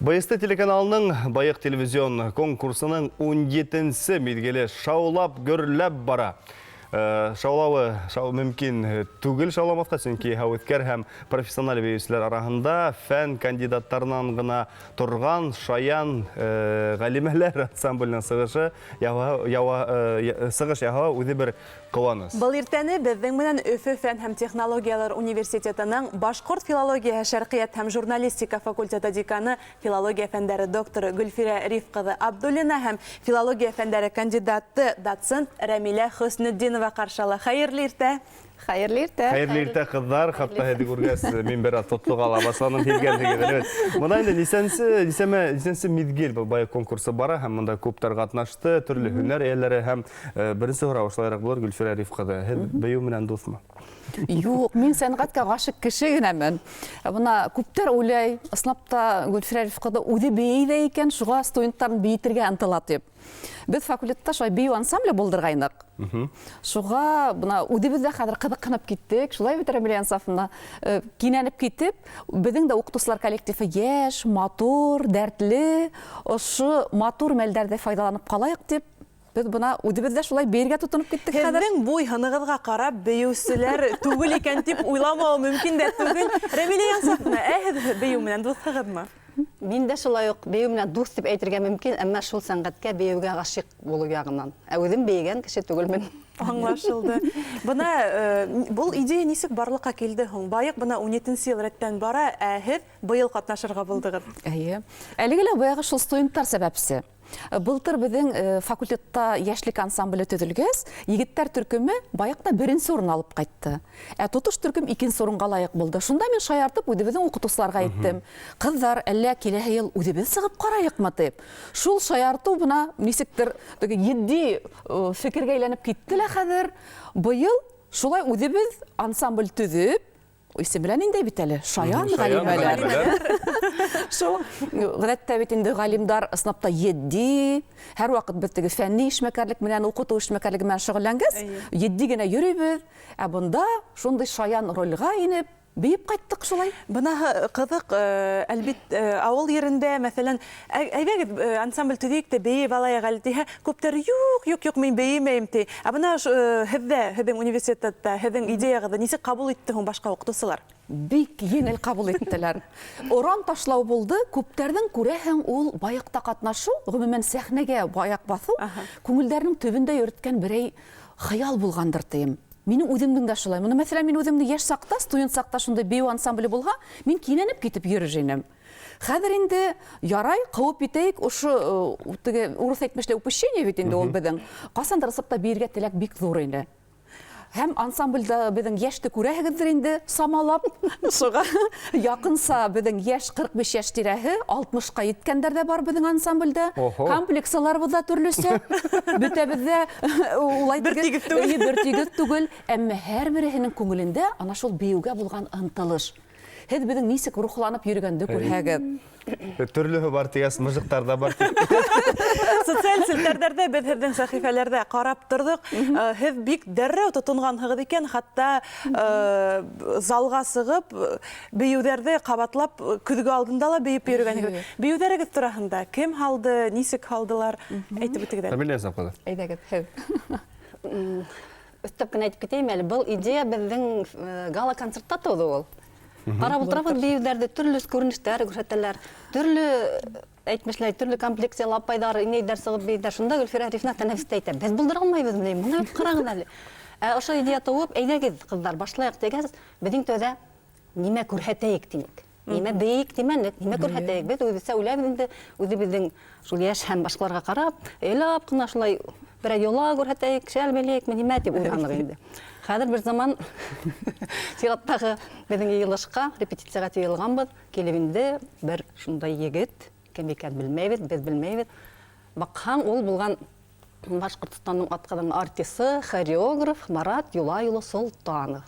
БСТ телеканалының Байыҡ телевизион конкурсының 17-нсе миҙгеле шаулап, гөрләп бара. Шаулауы шау мөмкин түгел шауламаҫҡа, сөнки һәүәҫкәр һәм профессиональ бейеүселәр араһында фән кандидаттарынан ғына торған Шаян ғалимәләр ансамбленең сығышы сығыш яһауы үҙе бер ҡыуаныс. Был иртәне беҙҙең менән Өфө фән һәм технологиялар университетының башҡорт филологияһы, шәрҡиәт һәм журналистика факультеты деканы, филология фәндәре докторы Гөлфирә Риф ҡыҙы Абдуллина һәм филология фәндәре кандидаты, доцент Рәмилә Хөснетдинова ҡаршы ала. Хәйерле иртә! Хәйерле иртә! Хәйерле иртә, ҡыҙҙар! Хатта һеҙҙе күргәс, мин бер аҙ тотлоға ла башланым, һиҙгәнһегеҙ, әлбәттә. Бына инде нисәнсе, нисәмә, нисәнсе миҙгел был байыҡ конкурсы бара һәм монда күптәр ҡатнашты, төрлө һөнәр эйәләре һәм беренсе һорау ошолайыраҡ булыр, Гөлфирә Риф ҡыҙы, һеҙ бейеү менән дуҫмы? Юҡ, мин сәнғәткә ғашиҡ кеше генәмен. Бына күптәр уйлай, ысынлап та Гөлфирә Риф ҡыҙы үҙе бейей ҙә икән, шуға студенттарын бейетергә ынтыла тип. Беҙ факультетта шулай бейеү ансамбле булдырғайныҡ. Шуға бына үҙебеҙ ҙә хәҙер ҡыҙыҡһынып киттек. Шулай бит, Рәмилә Ансафовна? Кинәнеп китеп, беҙҙең дә уҡытыусылар коллективы йәш, матур, дәртле. Ошо матур мәлдәрҙе файҙаланып ҡалайыҡ тип, беҙ бына үҙебеҙ дә шулай бейергә тотоноп киттек хәҙер. Һеҙҙең буй-һынығыҙға ҡарап бейеүселәр түгел икән тип уйламауы мөмкин дә түгел. Рәмилә Янсафовна, ә һеҙ бейеү менән дуҫһығыҙмы? Мин дә шулай уҡ бейеү менән дуҫ тип әйтергә мөмкин, әммә шул сәнғәткә, бейеүгә ғашиҡ булыу яғынан. Ә үҙем бейегән кеше түгелмен. Аңлашылды. Бына был идея нисек барлыҡҡа килде һуң? Байыҡ бына 17-нсе йыл рәттән бара, ә һеҙ быйыл ҡатнашырға булдығыҙ. Эйе. Әлеге лә баяғы шул студенттар сәбәпсе. Былтыр беҙҙең факультетта йәшлек ансамбле төҙөлгәс, егеттәр төркөмө Байыҡта беренсе урын алып ҡайтты. Ә тотош төркөм икенсе урынға лайыҡ булды. Шунда мин шаяртып үҙебеҙҙең уҡытыусыларға әйттем. Ҡыҙҙар, әллә киләһе йыл үҙебеҙ сығып ҡарайыҡмы тип. Шул шаяртыу бына нисектер теге етди фекергә әйләнеп китте лә хәҙер. Быйыл шулай үҙебеҙ ансамбль төҙөп, исеме лә ниндәй бит әле? Шаян ғалимәләр. Шул ғәҙәттә бит инде ғалимдар ысынлап та етди, һәр ваҡыт беҙ теге фәнни эшмәкәрлек менән, уҡытыу эшмәкәрлеге менән шөғөлләнгәс, етди генә йөрөйбөҙ. Ә бында шундай шаян рольгә инеп, бейеп ҡайттыҡ шулай. Бына ҡыҙыҡ, әлбит, ауыл ерендә, мәҫәлән, әйҙәгеҙ, ансамбль төҙөйөк тә бейеп алайыҡ әле тиһә, күптәр юҡ, юҡ, юҡ, мин бейемәйем ти. Ә бына һеҙҙә, һеҙҙең университетта, һеҙҙең идеяғыҙҙы нисек ҡабул итте һуң башҡа уҡытыусылар? Бик еңел ҡабул иттеләр. Оран ташлау булды, күптәрҙең күрәһең ул байыҡта ҡатнашыу, ғөмүмән сәхнәгә аяҡ баҫыу, күңелдәренең төбөндә йөрөткән берәй хыял булғандыр тием. Минең үҙемдең дә шулай. Бына, мәҫәлән, мин үҙемде йәш саҡта, студент саҡта шундай бейеү ансамбле булһа, мин кинәнеп китеп йөрөр инем. Хәҙер инде ярай, ҡыуып етәйек, ошо теге урыҫ әйтмешләй упущение бит инде ул беҙҙең. Ҡасандыр ысып та бейергә теләк бик ҙур ине. Һәм ансамбльдә беҙҙең йәште күрәһегеҙҙер инде, самалап. Шуға яҡынса беҙҙең йәш 45 йәш тирәһе, 60-ҡа еткәндәр дә бар беҙҙең ансамбльдә. Комплекцияларыбыҙ ҙа төрлөсә. Бөтәбеҙ ҙә улай бер тигеҙ түгел. Эйе, бер тигеҙ түгел. Әммә һәр береһенең күңелендә ана шул бейеүгә булған ынтылыш. Һеҙ беҙҙең нисек рухланып йөрөгәнде күрһәгеҙ. Төрлөһө бар тигәс, мыжыҡтар ҙа бар тип. Социаль селтәрҙәрҙә беҙ һеҙҙең сәхифәләрҙә ҡарап торҙоҡ. Һеҙ бик дәррәү тотонғанһығыҙ икән, хатта залға сығып, бейеүҙәрҙе ҡабатлап, көҙгө алдында ла бейеп йөрөгәнһегеҙ. Бейеүҙәрегеҙ тураһында кем һалды, нисек һалдылар? Әйтеп үтегеҙ әле. Рәмилә Исхаҡ ҡыҙы. Әйҙәгеҙ, һеҙ. Өҫтәп кенә әйтеп китәйем әле, был идея беҙҙең гала-концертта тыуҙы ул. Ҡарап ултырабыҙ бейеүҙәрҙе, төрлө күренештәр күрһәтәләр, төрлө әйтмешләй, төрлө комплекциялы апайҙар, инәйҙәр сығып бейҙәр. Шунда Гөлфирә Рифна тәнәфестә әйтә, беҙ булдыра алмайбыҙ, ни, бына бит ҡарағыҙ әле. Ә ошо идея тыуып, әйҙәгеҙ, ҡыҙҙар, башлайыҡ тигәс, беҙҙең тәүҙә нимә күрһәтәйек тинек. Нимә бейек тимәнек, нимә күрһәтәйек. Беҙ үҙебеҙсә уйлайбыҙ инде, үҙебеҙҙең шул йәш һәм башҡаларға ҡарап, яйлап ҡына шулай берәй йола күрһәтәйек, шәл бәйләйекме, нимә тип уйланыҡ инде. Хәҙер бер заман сираттағы беҙҙең йыйылышҡа, репетицияға йыйылғанбыҙ, килеп инде бер шундай егет, кем икән белмәйбеҙ, беҙ белмәйбеҙ. Баҡһаң, ул булған Башҡортостандың атҡаҙанған артисы, хореограф Марат Юлай улы Солтанов.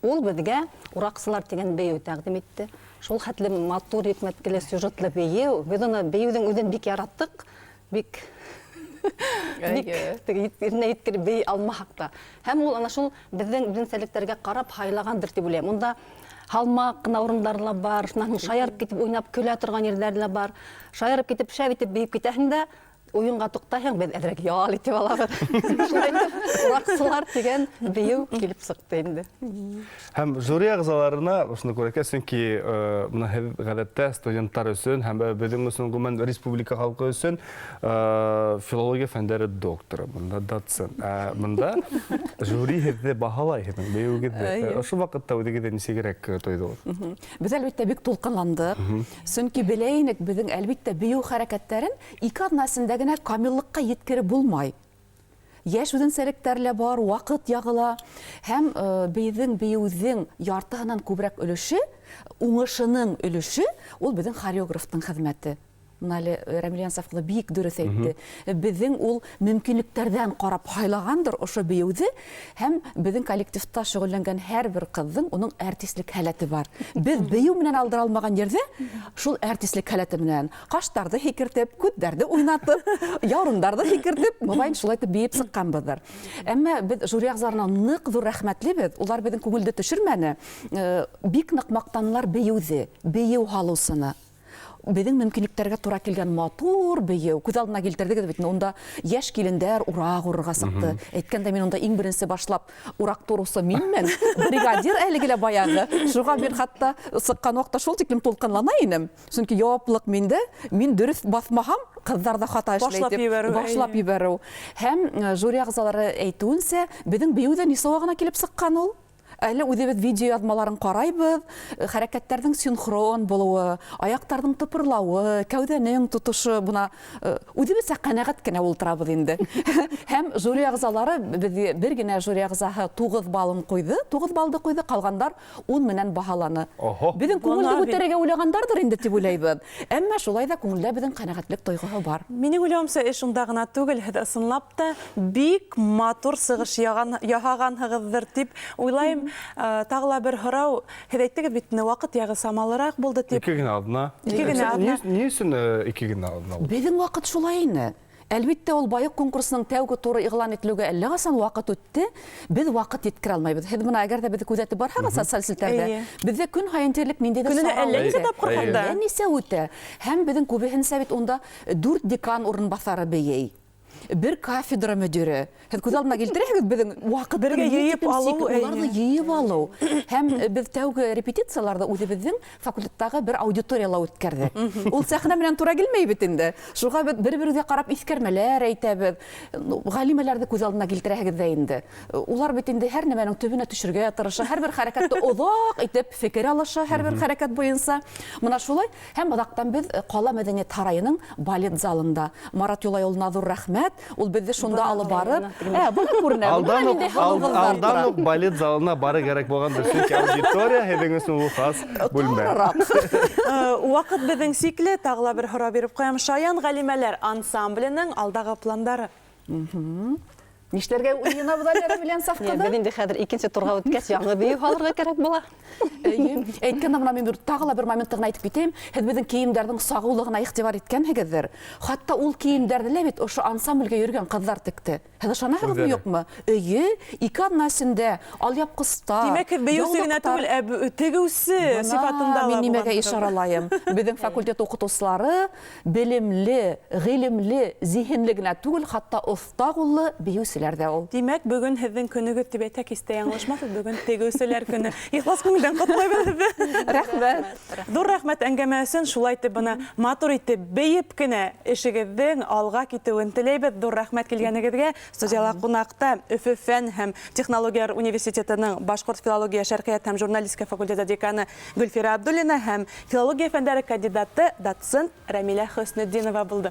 Ул беҙгә Ураҡсылар тигән бейеү тәҡдим итте. Шул хәтлем матур, хикмәткеле, сюжетлы бейеү. Беҙ уны бейеүҙең үҙен бик яраттыҡ, бик бик теге еренә еткереп бейей алмаһаҡ та. Һәм ул ана шул беҙҙең үҙенсәлектәргә ҡарап һайлағандыр тип уйлайым. Унда Һалмаҡ ҡына урындары ла бар, шунан һуң шаярып китеп уйнап көлә торған ерҙәре лә бар. Шаярып китеп шәп итеп бейеп китәһең дә, уйынға туҡтайһың, беҙ әҙерәк ял итеп алабыҙ. Шулай итеп, Ураҡсылар тигән бейеү килеп сыҡты инде. Һәм жюри ағзаларына ошоно күрәкә, сөнки бына һеҙ ғәҙәттә студенттар өсөн һәм беҙҙең өсөн, ғөмүмән, республика халҡы өсөн филология фәндәре докторы, бында доцент. Ә бында жюри һеҙҙе баһалай, һеҙҙең бейеүегеҙҙе. Ошо ваҡытта үҙегеҙҙе нисегерәк тойҙоғоҙ? Беҙ әлбиттә бик тулҡынландыҡ, сөнки белә инек, беҙҙең әлбиттә бейеү хәрәкәттәрен 2 аҙна эсендә генә камиллыҡҡа еткереп булмай. Йәш үҙенсәлектәр лә бар, ваҡыт яғы ла. Һәм беҙҙең бейеүҙең яртыһынан күберәк өлөшө, уңышының өлөшө, ул беҙҙең хореографтың хеҙмәте. Бына әле Рәмилә Янсаф ҡыҙы бик дөрөҫ әйтте. Беҙҙең ул мөмкинлектәрҙән ҡарап һайлағандыр ошо бейеүҙе, һәм беҙҙең коллективта шөғөлләнгән һәр бер ҡыҙҙың уның артистлык һәләте бар. Беҙ бейеү менән алдыра алмаған ерҙә шул артистлык һәләте менән ҡаштарҙы һикертеп, күҙҙәрҙе уйнатып, яурындарҙы һикертеп, моғайын шулай итеп бейеп сыҡҡанбыҙҙыр. Әммә беҙ жюри ағзаларына ныҡ ҙур рәхмәтлебеҙ. Улар беҙҙең күңелде төшөрмәне. Бик ныҡ маҡтанылар бейеүҙе, бейеү һалыусыны. Беҙҙең мөмкинлектәргә тура килгән матур бейеү. Күҙ алдына килтерҙегеҙ бит, унда йәш килендәр ураҡ урырға сыҡты. Әйткәндә, мин унда иң беренсе башлап ураҡ турусы минмен. Бригадир әлеге лә баяғы. Шуға мин хатта сыҡҡан ваҡытта шул тиклем тулҡынлана инем. Сөнки яуаплыҡ миндә, мин дөрөҫ баҫмаһам, ҡыҙҙар ҙа хата эшләй Башлап тип, ебәреү, башлап әйе. ебәреү. Һәм жюри ағзалары әйтеүенсә, беҙҙең бейеү ҙә нисауа ғына килеп сыҡҡан ул. Әле үҙебеҙ видео яҙмаларын ҡарайбыҙ, хәрәкәттәрҙең синхрон булыуы, аяҡтарҙың тыпырлауы, кәүҙәнең тотошо, бына үҙебеҙсә ҡәнәғәт кенә ултырабыҙ инде. Һәм жюри ағзалары, беҙ бер генә жюри ағзаһы 9 балын ҡуйҙы, 9 балды ҡуйҙы, ҡалғандар 10 менән баһаланы. Беҙҙең күңелде Бына бит. күтәрергә уйлағандарҙыр инде тип уйлайбыҙ. Әммә шулай ҙа күңелдә беҙҙең ҡәнәғәтлек тойғоһо бар. Минең уйлауымса, эш унда ғына түгел, һеҙ ысынлап та бик матур сығыш яһағанһығыҙҙыр тип уйлайым. Тағы ла бер һорау, һеҙ әйттегеҙ бит, ваҡыт яғы самалыраҡ булды тип. 2 генә аҙна. 2 генә аҙна. Ни өсөн 2 генә аҙна булды? Беҙҙең ваҡыт шулай ине. Әлбиттә, ул байыҡ конкурсының тәүге туры иғлан ителеүгә әллә ҡасан ваҡыт үтте, беҙ ваҡыт еткерә алмайбыҙ. Һеҙ бына әгәр ҙә беҙҙе күҙәтеп барһағыҙ социаль селтәрҙә, беҙҙә көн һайын тиерлек ниндәйҙер Көнөнә сара әллә нисә үтә. тапҡыр хатта. Әллә нисә үтә. Һәм беҙҙең күбеһенсә бит унда 4 декан урынбаҫары бейей. Бер кафедра мөдире. Һеҙ күҙ алдына килтерәһегеҙ беҙҙең ваҡытты Бергә ни йыйып тиклем алыу, сик, уларҙы әйе. йыйып алыу. Һәм беҙ тәүге репетицияларҙы үҙебеҙҙең факультеттағы бер аудиторияла үткәрҙек. Ул сәхнә менән тура килмәй бит инде. Шуға беҙ бер-беребеҙгә ҡарап иҫкәрмәләр әйтәбеҙ. Ғалимәләрҙе күҙ алдына килтерәһегеҙ ҙә инде. Улар бит инде һәр нәмәнең төбөнә төшөргә тырыша, һәр бер хәрәкәтте оҙаҡ итеп фекер алыша, һәр бер хәрәкәт буйынса. Мына шулай. Һәм аҙаҡтан беҙ Ҡала мәҙәниәт һарайының балет залында Марат Юлай улына ҙур рәхмәт. Ул беҙҙе шунда Бына алып барып, күренә. бына күренә. Бына Алдан ниндәй һылыуҙар алдан тора. уҡ балет залына бары кәрәк булғандыр, сөнки аудитория һеҙҙең өсөн ул хас бүлмә. Тарыраҡ. Ваҡыт беҙҙең сикле, тағы ла бер һорау биреп ҡуям. Шаян ғалимәләр ансамбленең алдағы пландары. Нишләргә уйынабыҙ әле, Рәмилә Ансаф Беҙ ҡыҙы? инде хәҙер икенсе турға үткәс, яңы бейеү һалырға кәрәк була. Эйе. Әйткәндә бына мин тағы ла бер моментты ғына әйтеп китәйем. Һеҙ беҙҙең кейемдәрҙең сағыулығына иғтибар иткәнһегеҙҙер. Хатта ул кейемдәрҙе лә бит ошо ансамблгә йөрөгән ҡыҙҙар текте. Һеҙ ышанаһығыҙмы, Үҙҙәре. юҡмы? Эйе, 2 аҙна эсендә алъяпҡыстар, Тимәк, һеҙ бейеүсе генә яулыҡтар. түгел, ә тегеүсе Бына сифатында ла мин нимәгә булғанһығыҙ. ишаралайым. Беҙҙең факультет уҡытыусылары белемле, ғилемле, зиһенле генә түгел, хатта оҫта ҡуллы бейеүселәр дә ул. Тимәк, бөгөн һеҙҙең көнөгөҙ тип әйтһәк, һис тә яңылышмаҫбыҙ. Бөгөн тегеүселәр көнө. Ихлас күңелдән ҡотлайбыҙ һеҙҙе. Рәхмәт. Ҙур рәхмәт әңгәмә өсөн. Шулай итеп бына матур итеп бейеп кенә эшегеҙҙең алға китеүен теләйбеҙ. Ҙур рәхмәт килгәнегеҙгә. Студияла ҡунаҡта Өфө фән һәм технологиялар университетының башҡорт филология, шәрҡиәт һәм журналистика факультеты деканы Гөлфирә Абдуллина һәм филология фәндәре кандидаты доцент Рәмилә Хөснетдинова булды.